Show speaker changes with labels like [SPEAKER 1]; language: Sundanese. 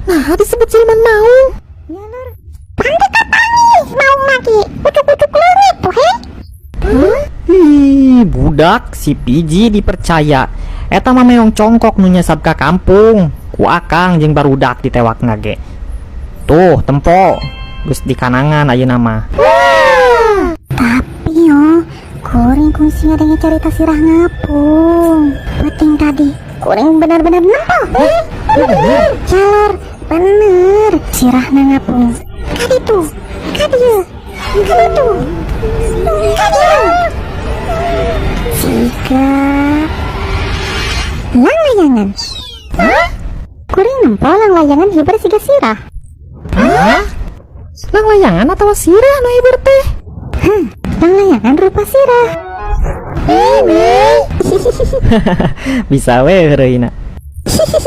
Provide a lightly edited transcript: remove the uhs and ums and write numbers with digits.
[SPEAKER 1] Nah, disebut siluman maung.
[SPEAKER 2] Ya lur. Pangke kapanggih maung maki. Ucuk-ucuk leungit tuh he.
[SPEAKER 1] Ih, budak si Piji dipercaya. Eta mah meong congkok nu nyasab ka kampung. Ku akang jeung barudak ditewak ge. Tuh, tempo. Geus dikanangan ayeuna mah.
[SPEAKER 2] Tapi yo, kuring kungsi ngadenge carita sirah ngapung. Penting tadi, kuring benar-benar nempo. Bener. Jalur, bener. Sirahna ngapung. Kaditu, kadieu, kaditu, kadieu. Siga langlayangan. Hah? Kuring nempo langlayangan hiber siga sirah.
[SPEAKER 1] Hah? Langlayangan atau sirah nu hiber teh?
[SPEAKER 2] Hah, langlayangan rupa sirah.
[SPEAKER 1] Bisa we heureuyna.